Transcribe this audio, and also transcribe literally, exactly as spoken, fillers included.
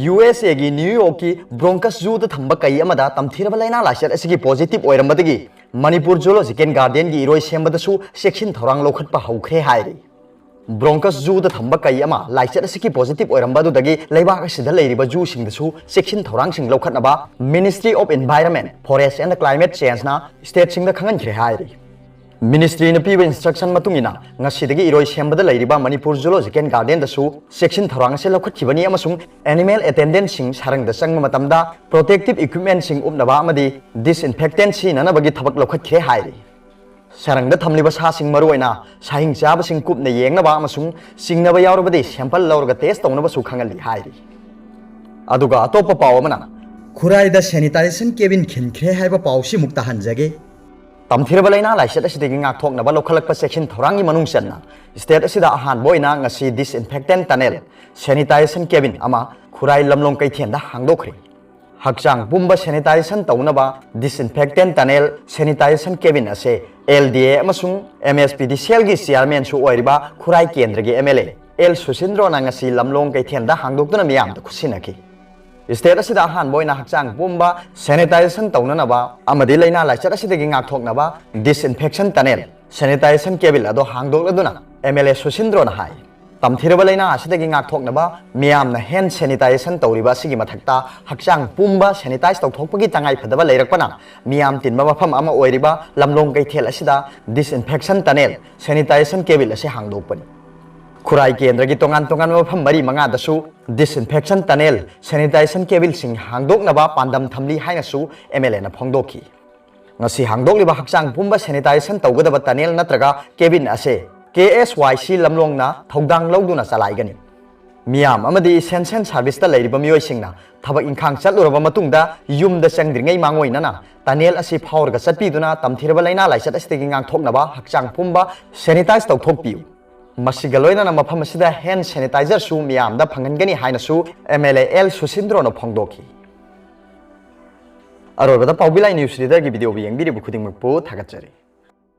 U S ꯑꯦꯒꯤ new ꯌꯣꯔꯛꯀꯤ ꯕ꯭ꯔꯣꯡꯀꯁ ꯖꯨꯗ ꯊꯝꯕ ꯀꯩ ꯑꯃꯗ ꯇꯝꯊꯤꯔꯕ ꯂꯥꯏꯅꯥ ꯂꯥꯏꯆꯠ ꯑꯁꯤꯒꯤ ꯄꯣꯖꯤꯇꯤꯚ ꯑꯣꯏꯔꯝꯕꯗꯒꯤ ꯃꯅꯤꯄꯨꯔ ꯖꯨꯂꯣꯖꯤꯀꯦꯜ ꯒꯥꯔꯗꯦꯟꯒꯤ ꯏꯔꯣꯏ ꯁꯦꯝꯕꯗꯁꯨ ꯆꯦꯛꯁꯤꯟ ꯊꯧꯔꯥꯡ ꯂꯧꯈꯠꯄ ꯍꯧꯈ꯭ꯔꯦ ꯍꯥꯏꯔꯤ꯫ ꯕ꯭ꯔꯣꯡꯀꯁ ꯖꯨꯗ ꯊꯝꯕ ꯀꯩ ꯑꯃ ꯂꯥꯏꯆꯠ ꯑꯁꯤꯒꯤ ꯄꯣꯖꯤꯇꯤꯚ ꯑꯣꯏꯔꯝꯕ ꯑꯗꯨꯗꯒꯤ ꯂꯩꯕꯥꯛ ꯑꯁꯤꯗ ꯂꯩꯔꯤꯕ ꯖꯨꯁꯤꯡꯗꯁꯨ ꯆꯦꯛꯁꯤꯟ ꯊꯧꯔꯥꯡꯁꯤꯡ ꯂꯧꯈꯠꯅꯕ Ministry of Environment, Forest and Climate Changeꯅ ꯁ꯭ꯇꯦꯠꯁꯤꯡꯗ ꯈꯪꯍꯟꯈ꯭ꯔꯦ ꯍꯥꯏꯔꯤ꯫ ꯃꯤꯅꯤꯁꯇ꯭ꯔꯤꯅ ꯄꯤꯕ ꯏꯟꯁꯇ꯭ꯔꯛꯁꯟ ꯃꯇꯨꯡ ꯏꯟꯅ ꯉꯁꯤꯗꯒꯤ ꯏꯔꯣꯏ ꯁꯦꯝꯕꯗ ꯂꯩꯔꯤꯕ ꯃꯅꯤꯄꯨꯔ ꯖꯨꯂꯣꯖꯤꯀꯦꯜ ꯒꯥꯔꯗꯦꯟꯗꯁꯨ ꯆꯦꯛꯁꯤꯟ ꯊꯧꯔꯥꯡ ꯑꯁꯤ ꯂꯧꯈꯠꯈꯤꯕꯅꯤ ꯑꯃꯁꯨꯡ ꯑꯦꯅꯤꯃꯦꯜ ꯑꯦꯇꯦꯟꯗꯦꯟꯠꯁꯤꯡ ꯁꯔꯪꯗ ꯆꯪꯕ ꯃꯇꯝꯗ ꯄ꯭ꯔꯣꯇꯦꯛꯇꯤꯚ ꯏꯀ꯭ꯋꯤꯞꯃꯦꯟꯠꯁꯤꯡ ꯎꯞꯅꯕ ꯑꯃꯗꯤ ꯗꯤꯁꯏꯟꯐꯦꯛꯇꯦꯟꯠ ꯁꯤꯖꯤꯟꯅꯅꯕꯒꯤ ꯊꯕꯛ ꯂꯧꯈꯠꯈ꯭ꯔꯦ ꯍꯥꯏꯔꯤ꯫ ꯁꯔꯪꯗ ꯊꯝꯂꯤꯕ ꯁꯥꯁꯤꯡ, ꯃꯔꯨꯑꯣꯏꯅ ꯁꯥꯍꯤꯡ ꯆꯥꯕꯁꯤꯡ, ꯀꯨꯞꯅ ꯌꯦꯡꯅꯕ ꯑꯃꯁꯨꯡ ꯆꯤꯡꯅꯕ ꯌꯥꯎꯔꯕꯗꯤ ꯁꯦꯝꯄꯜ ꯂꯧꯔꯒ ꯇꯦꯁ ꯇꯧꯅꯕꯁꯨ ꯈꯪꯍꯜꯂꯤ ꯍꯥꯏꯔꯤ꯫ ꯑꯗꯨꯒ ꯑꯇꯣꯞꯄ ꯄꯥꯎ ꯑꯃꯅ, ꯈꯨꯔꯥꯏꯗ ꯁꯦꯅꯤꯇꯥꯏꯖꯦꯁꯟ ꯀꯦꯕꯤꯟ ꯈꯤꯟꯈ꯭ꯔꯦ ꯍꯥꯏꯕ ꯄꯥꯎꯁꯤ ꯑꯃꯨꯛ ꯇꯥꯍꯟꯖꯒꯦ꯫ ꯇꯝꯊꯤꯔꯕ ꯂꯥꯏꯅꯥ ꯂꯥꯏꯆꯠ ꯑꯁꯤꯗꯒꯤ ꯉꯥꯛꯊꯣꯛꯅꯕ ꯂꯧꯈꯠꯂꯛꯄ ꯆꯦꯛꯁꯤꯟ ꯊꯧꯔꯥꯡꯒꯤ ꯃꯅꯨꯡ ꯆꯟꯅ ꯁ꯭ꯇꯦꯠ ꯑꯁꯤꯗ ꯑꯍꯥꯟꯕ ꯑꯣꯏꯅ ꯉꯁꯤ ꯗꯤꯁꯏꯟꯐꯦꯛꯇꯦꯟꯠ ꯇꯅꯦꯜ, ꯁꯦꯅꯤꯇꯥꯏꯖꯦꯁꯟ ꯀꯦꯕꯤꯟ ꯑꯃ ꯈꯨꯔꯥꯏ ꯂꯝꯂꯣꯡ ꯀꯩꯊꯦꯜꯗ ꯍꯥꯡꯗꯣꯛꯈ꯭ꯔꯦ꯫ ꯍꯛꯆꯥꯡ ꯄꯨꯝꯕ ꯁꯦꯅꯤꯇꯥꯏꯖꯦꯁꯟ ꯇꯧꯅꯕ ꯗꯤꯁꯏꯟꯐꯦꯛꯇꯦꯟꯠ ꯇꯅꯦꯜ, ꯁꯦꯅꯤꯇꯥꯏꯖꯦꯁꯟ ꯀꯦꯕꯤꯟ ꯑꯁꯦ ꯑꯦꯜ ꯗꯤ ꯑꯦ ꯑꯃꯁꯨꯡ ꯑꯦꯝ ꯑꯦꯁ ꯄꯤ ꯗꯤ ꯁꯤ ꯑꯦꯜꯒꯤ ꯆꯤꯌꯥꯔꯃꯦꯟꯁꯨ ꯑꯣꯏꯔꯤꯕ ꯈꯨꯔꯥꯏ ꯀꯦꯟꯗ꯭ꯔꯒꯤ ꯑꯦꯝ ꯑꯦꯜ ꯑꯦ ꯑꯦꯜ ꯁꯨꯁꯤꯟꯗ꯭ꯔꯣꯅ ꯉꯁꯤ ꯂꯝꯂꯣꯡ ꯀꯩꯊꯦꯜꯗ ꯍꯥꯡꯗꯣꯛꯇꯨꯅ ꯃꯤꯌꯥꯝꯗ ꯈꯨꯠꯁꯤꯟꯅꯈꯤ꯫ ꯁ꯭ꯇꯦꯠ ꯑꯁꯤꯗ ꯑꯍꯥꯟꯕ ꯑꯣꯏꯅ ꯍꯛꯆꯥꯡ ꯄꯨꯝꯕ ꯁꯦꯅꯤꯇꯥꯏꯖꯦꯁꯟ ꯇꯧꯅꯅꯕ ꯑꯃꯗꯤ ꯂꯥꯏꯅꯥ ꯂꯥꯏꯆꯠ ꯑꯁꯤꯗꯒꯤ ꯉꯥꯛꯊꯣꯛꯅꯕ ꯗꯤꯁꯏꯟꯐꯦꯛꯁꯟ ꯇꯅꯦꯜ, ꯁꯦꯅꯤꯇꯥꯏꯖꯦꯁꯟ ꯀꯦꯕꯤꯟ ꯑꯗꯣ ꯍꯥꯡꯗꯣꯛꯂꯗꯨꯅ ꯑꯦꯝ ꯑꯦꯜ ꯑꯦ ꯁꯨꯁꯤꯟꯗ꯭ꯔꯣꯅ ꯍꯥꯏ, ꯇꯝꯊꯤꯔꯕ ꯂꯥꯏꯅꯥ ꯑꯁꯤꯗꯒꯤ ꯉꯥꯛꯊꯣꯛꯅꯕ ꯃꯤꯌꯥꯝꯅ ꯍꯦꯟ ꯁꯦꯅꯤꯇꯥꯏꯖꯦꯁꯟ ꯇꯧꯔꯤꯕ ꯑꯁꯤꯒꯤ ꯃꯊꯛꯇ ꯍꯛꯆꯥꯡ ꯄꯨꯝꯕ ꯁꯦꯅꯤꯇꯥꯏꯖ ꯇꯧꯊꯣꯛꯄꯒꯤ ꯇꯉꯥꯏꯐꯗꯕ ꯂꯩꯔꯛꯄꯅ ꯃꯤꯌꯥꯝ ꯇꯤꯟꯕ ꯃꯐꯝ ꯑꯃ ꯑꯣꯏꯔꯤꯕ ꯂꯝꯂꯣꯡ ꯀꯩꯊꯦꯜ ꯑꯁꯤꯗ ꯗꯤꯁꯏꯟꯐꯦꯛꯁꯟ ꯇꯅꯦꯜ, ꯁꯦꯅꯤꯇꯥꯏꯖꯦꯁꯟ ꯀꯦꯕꯤꯟ ꯑꯁꯤ ꯍꯥꯡꯗꯣꯛꯄꯅꯤ꯫ ꯈꯨꯔꯥꯏ ꯀꯦꯟꯗ꯭ꯔꯒꯤ ꯇꯣꯉꯥꯟ ꯇꯣꯉꯥꯟꯕ ꯃꯐꯝ ꯃꯔꯤ ꯃꯉꯥꯗꯁꯨ ꯗꯤꯁꯏꯟꯐꯦꯛꯁꯟ ꯇꯅꯦꯜ, ꯁꯦꯅꯤꯇꯥꯏꯖꯦꯁꯟ ꯀꯦꯕꯤꯟꯁꯤꯡ ꯍꯥꯡꯗꯣꯛꯅꯕ ꯄꯥꯟꯗꯝ ꯊꯝꯂꯤ ꯍꯥꯏꯅꯁꯨ ꯑꯦꯝ ꯑꯦꯜ ꯑꯦꯅ ꯐꯣꯡꯗꯣꯛꯈꯤ꯫ ꯉꯁꯤ ꯍꯥꯡꯗꯣꯛꯂꯤꯕ ꯍꯛꯆꯥꯡ ꯄꯨꯝꯕ ꯁꯦꯅꯤꯇꯥꯏꯖꯦꯁꯟ ꯇꯧꯒꯗꯕ ꯇꯅꯦꯜ ꯅꯠꯇ꯭ꯔꯒ ꯀꯦꯕꯤꯟ ꯑꯁꯦ ꯀꯦ ꯑꯦꯁ ꯋꯥꯏ ꯁꯤ ꯂꯝꯂꯣꯡꯅ ꯊꯧꯗꯥꯡ ꯂꯧꯗꯨꯅ ꯆꯂꯥꯏꯒꯅꯤ꯫ ꯃꯤꯌꯥꯝ ꯑꯃꯗꯤ ꯏꯁꯦꯟꯁꯤꯌꯦꯜ ꯁꯥꯔꯚꯤꯁꯇ ꯂꯩꯔꯤꯕ ꯃꯤꯑꯣꯏꯁꯤꯡꯅ ꯊꯕꯛ ꯏꯪꯈꯥꯡ ꯆꯠꯂꯨꯔꯕ ꯃꯇꯨꯡꯗ ꯌꯨꯝꯗ ꯆꯪꯗ꯭ꯔꯤꯉꯩ ꯃꯥꯡꯑꯣꯏꯅꯅ ꯇꯅꯦꯜ ꯑꯁꯤ ꯐꯥꯎꯔꯒ ꯆꯠꯄꯤꯗꯨꯅ ꯇꯝꯊꯤꯔꯕ ꯂꯥꯏꯅꯥ ꯂꯥꯏꯆꯠ ꯑꯁꯤꯗꯒꯤ ꯉꯥꯛꯊꯣꯛꯅꯕ ꯍꯛꯆꯥꯡ ꯄꯨꯝꯕ ꯁꯦꯅꯤꯇꯥꯏꯖ ꯇꯧꯊꯣꯛꯄꯤꯌꯨ꯫ ꯃꯁꯤꯒ ꯂꯣꯏꯅꯅ ꯃꯐꯝ ꯑꯁꯤꯗ ꯍꯦꯟ ꯁꯦꯅꯤꯇꯥꯏꯖꯔꯁꯨ ꯃꯤꯌꯥꯝꯗ ꯐꯪꯍꯟꯒꯅꯤ ꯍꯥꯏꯅꯁꯨ ꯑꯦꯝ ꯑꯦꯜ ꯑꯦ ꯑꯦꯜ ꯁꯨꯁꯤꯟꯗ꯭ꯔꯣꯅ ꯐꯣꯡꯗꯣꯛꯈꯤ꯫ ꯑꯔꯣꯏꯕꯗ ꯄꯥꯎꯕꯤ ꯂꯥꯏ ꯅ꯭ꯌꯨꯁ ꯂꯤꯗꯔꯒꯤ ꯚꯤꯗꯤꯑꯣꯕꯨ ꯌꯦꯡꯕꯤꯔꯤꯕ ꯈꯨꯗꯤꯡꯃꯛꯄꯨ ꯊꯥꯒꯠꯆꯔꯤ꯫